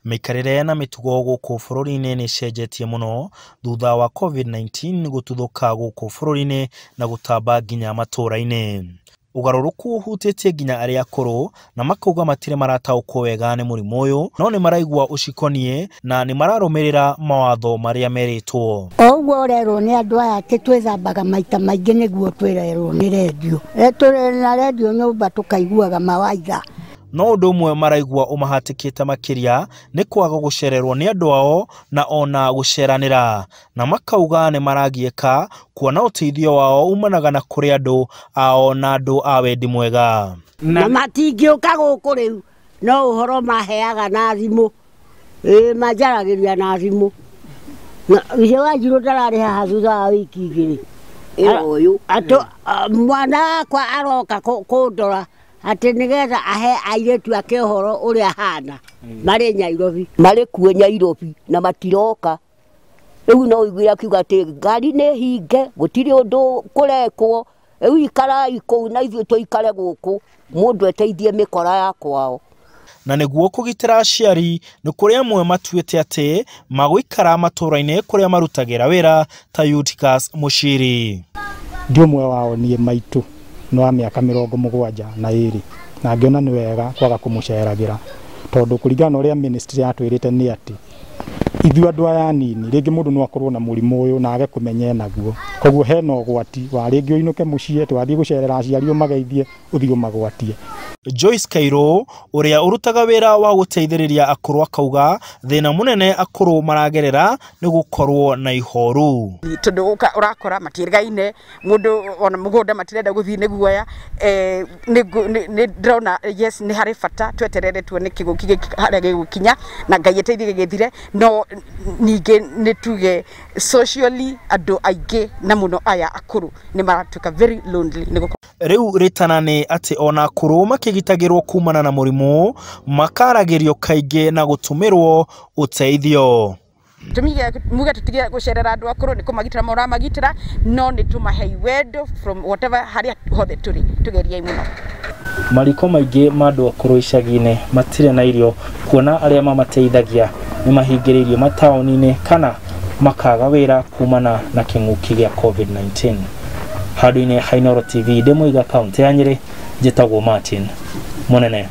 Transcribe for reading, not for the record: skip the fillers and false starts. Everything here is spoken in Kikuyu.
Mĩikarĩre na mĩtugo gũkũ bũrũri-inĩ nĩ ĩcenjetie mũno thutha wa COVID-19 gũtuthũka gũkũ bũrũri-inĩ na gũtamba nginya matũra-inĩ. Ũgarũrũku ũhutĩtie nginya arĩa akũrũ na makauga matirĩ marataũkwo wega nĩ mũrimũ ũyũ, no nĩ maraigua ũcikoniĩ na nĩ mararũmĩrĩra mawatho marĩa merĩtwo. O ũguo ũrerwo nĩ andũ aya atĩ twĩthambaga maita maingĩ nĩguo twĩrerwo nĩ rendio. Tũrĩ na rendio nyũmba tũkaiguaga mawaitha. No ũndũ ũmwe maraigua ũmahatĩkĩte makĩria nĩ kwaga gũcererwo nĩ andũ ao na ona gũceranĩra, na makauga nĩ maragiĩka kuona ũteithio wao umanaga na kũrĩ andũ ao na andũ a wendi mwega. Na matingĩũka gũkũ rĩu, no ũhoro maheaga na thimũ, manjaragĩria na thimũ. Ithe Wanjirũ ndararĩ haha thutha wa wiki igĩrĩ. Mwana wakwa aroka kũndora atĩ nĩgetha ahe airĩtu ake ũhoro ũrĩa hana marĩ Nairobi. Marĩ kuo Nairobi na matiroka. Rĩu no ũiguire akiuga atĩ ngari nĩ hinge, gũtirĩ ũndũ kũrekwo, rĩu ikarai kũu na ithuĩ tũikare gũkũ, mũndũ eteithie mĩkora ya kwao. Na nĩguo kũgitĩra aciari nĩ kũrĩ amwe matuĩte atĩ magũikara matũra-inĩ kũrĩa marutagĩra wĩra ta Eutychus Mũciri. Ndi ũmwe wao niĩ maitũ nĩ wa mĩaka 72 na ngĩona nĩ wega kwaga kũmũceragĩra tondũ kũringana na ũrĩa ministry yatwĩrĩte nĩ atĩ ithuĩ andũ aya anini rĩngĩ mũndũ no akorwo na mũrimũ ũyũ na age kũmenya enaguo, koguo hena ũgwati wa rĩngĩ ũinũke mũciĩ twathiĩ gũcerera aciari ũmageithie ũthiĩ ũmagwatie. Joyce Kairo ũrĩa ũrutaga wĩra wa gũteithĩrĩria akũrũ akauga thĩna mũnene akũrũ maragerera nĩ gũkorwo na ihoru. Tondũ ũrakora matiĩrĩgaine mũndũ ona mũgũnda matirenda gũthiĩ nĩ guoya, nĩ ndĩrona yes nĩ harĩ bata tweterere tuone kĩgũki gĩkĩ harĩa gĩgũkinya na Ngai ateithie gĩgĩthire, no ningĩ nĩ tuge socially andũ aingĩ na mũno aya akũrũ nĩ maratuĩka very lonely. Rĩu rĩtana nĩ atĩ ona akũrũ makĩgitagĩrwo kumana na mũrimũ makaragĩrio kaingĩ na gũtũmĩrwo ũteithio. Muge tũtige gũcerera andũ akũrũ nĩ kũmagitĩra mũramagitĩra, no nĩ tũmahei wendo from whatever harĩa hothe tũrĩ, tũgeriei mũno. Mariko maingĩ ma andũ akũrũ icagi-inĩ matirĩ na irio kuona arĩa mamateithagia nĩ mahingĩrĩirio mataũni-inĩ kana makaga wĩra kumana na kĩng'ũki gĩa COVID-19. Handũ-inĩ ha Inooro TV ndĩ Mũiga kaũntĩ ya Nyĩrĩ, njĩtagwo Martin Mũnene.